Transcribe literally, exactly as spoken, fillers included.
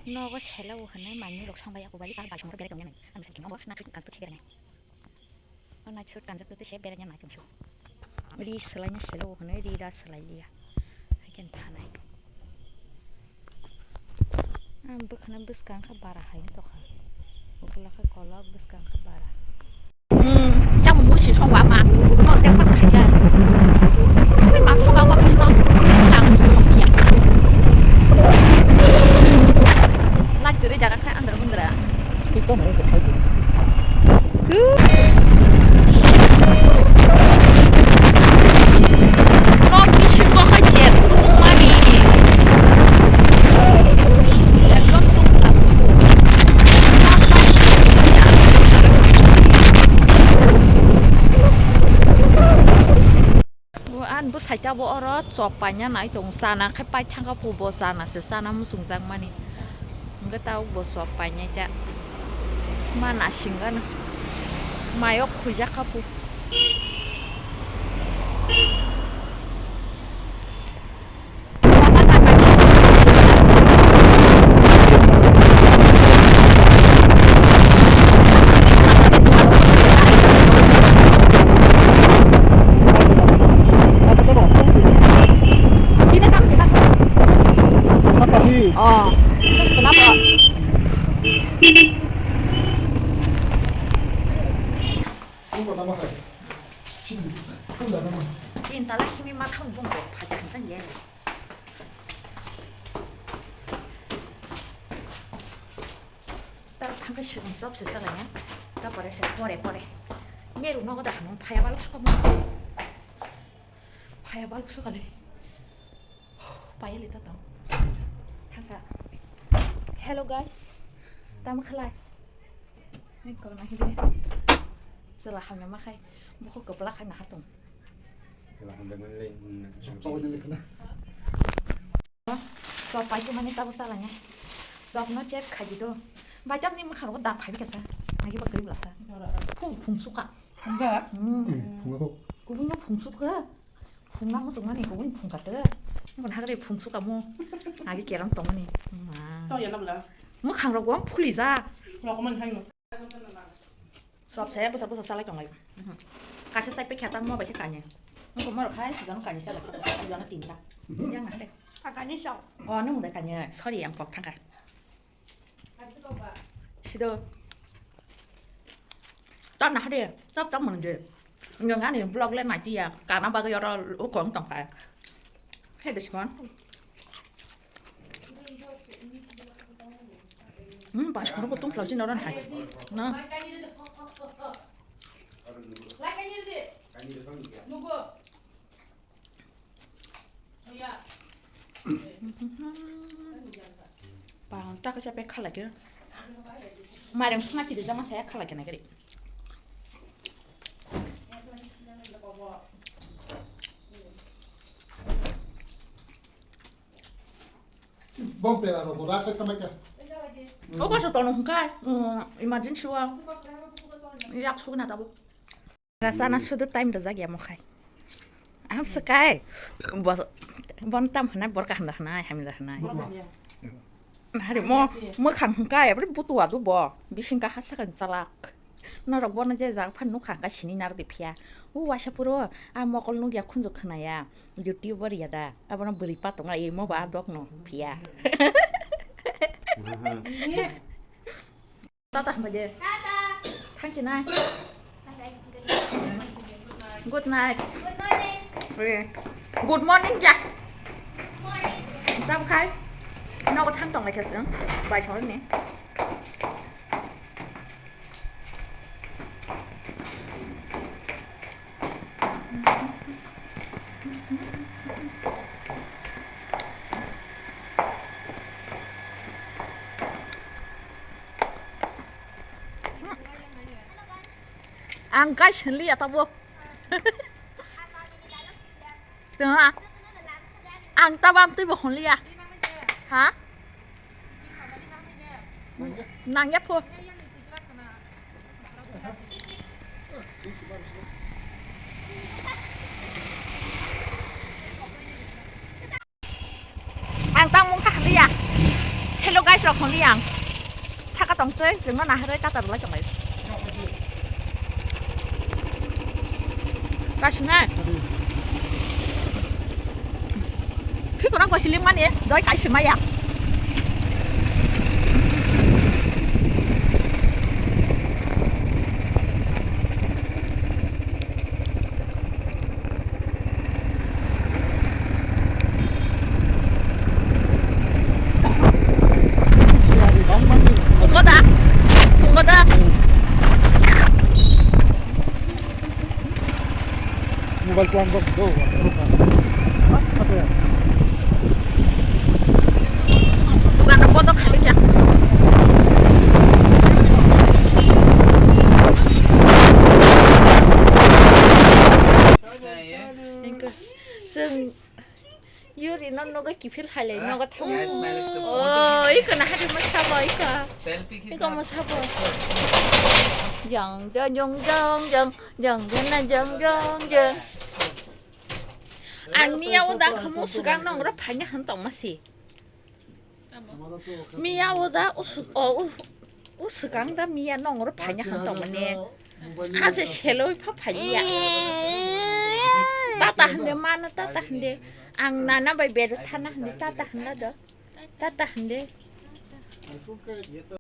Nogo sela o hwnwi manwi rok song bai, ako bai, ta bai song berai tongya nai. Ang sakhe nogo na sut kanto se berai nai. O na sut kanto se berai nai tong su. Ri selai ni sela o hwnwi ri ra selai liya. Hai khe thanai. Ang bwkhana bwskang kha bara hai tokha. Ukula kha kolok bwskang kha bara. Hmm, yang musi song wa ma. Mo se pa khai ya. Ui ma song wa ma ma. Lak dere jaga khai andra undra. Ito mo ko khai. Tu. Nok bisingo hai jet mani. Ekdom tuk tuk. Bo, ani bwsai ta bo oro chop paina nai tongo, chana khe paithaka phu bo, chana se chana muchungjak mani. Hwnkhe tabuk bo chop painai ta. Ma nasing gana. Mayo khuijak kha phu. Tin tala himi ma thang bung bo phaikha hwnkhai ye. Ta thangkhe swkang chop se chalai ya. Ta pore se pore pore. Meru nogo da hwnwi phaya balok suka mo. Phaya balok suka le. Payali ta tong. Thangkha. Hello guys. Tamo khlai. Ni korma hide. Chwla hamya ma khai. Bukhuk kwplak khai naha tong. Chwla hamya ma le, mm, chwla hamya ma le. Chop pai khe mani tabuk chalanya. Chop no chest khai di do. Bai tamni mwkhang rogo dak phai bikha sa. Nagi ba kwrwi bwla sa. Phung phung suka. Phungga? Hmm. Hmm, phungga ho. Kubun no phung suka. Phung na muchung mani kubun phung kha te. Ngon hagre phung suka mo. Agi keram tong mani. Ma. Tong ya na bwla. Mwkhang rogo phuli ja. Rogo man hai no. Sop se bwsa bwsa salai tonglai. Mhm. Kaisa chai pekha ta mo bai khe kanya. Nokho morok hai jono kanya salai. Jono tinta. Mhm. Yang na de. Kanya sao. Oh, nung de kanya. Sorry, ang kok thangkha. Sido. Tam na de. Tap tam mung de. Nung ani vlog le nai tiya. Kana bagwi oro ukong tongkha. He de simon. Hmm, ba soro bo tong tlau jin oro hai. Na. Ba ta ka chape khala ke. Mareng suna ki de jama saya khala ke na gari. Bom pera rok bo rak sai khamai kha. O ko so tono hwnkha, um, emergency o. Yak sugna tabo. Rasana sudu time da jagya mo khai. Am sakai. Bo, bon tam hwnai, bor kaham da hwnai, hamya da hwnai. Hari mo, mo kham hwnkha, abri butu adu bo. Bising ka hasa kan chalak. Norok bono je jaga phan nukha, hwnkha sini narwgwi phiya. O waisa phuru a mokol nukya, khunju khwnaya. YouTube o riya da. Abono bwrwi pa tongo, imo ba dok no phiya. Tata hambai de. Thank you nai. Good night. Good morning ya. Tam khai. Nogo thang tong lai kha chwng. Bai song ni. Ang kai sili ya tabo. Tengah. Ang tabam tui bohong liya. Ha? Nang ya po. Ang tang mung sakha liya. Hello guys, Rok hwnli ang saka tong twi chwngno naharwi kata rwlai tonglai. Kasinai. Thwi kwrwngbo hiling mani doi kaisa maya. Phungo da? Phungo da? Mobile tlang kok do. Dukan rok bondo khalikya. Chwng Yuri no nogo kiphil hailai nogo thango. Oh, iko na hari mo sabo iko. Iko mo sabo. Jong jong jong jong jong jong jong na jong jong jong. Ang miya o da khamu swkang nong ro phaina han tong masi. Miya o da usuk o u- usukang da miya nong ro phaina han tong mane. Aje seloi pha phaiya. Tata hande mana tata hande. Ang nana bai bere thana hande tata handa do. Tata hande.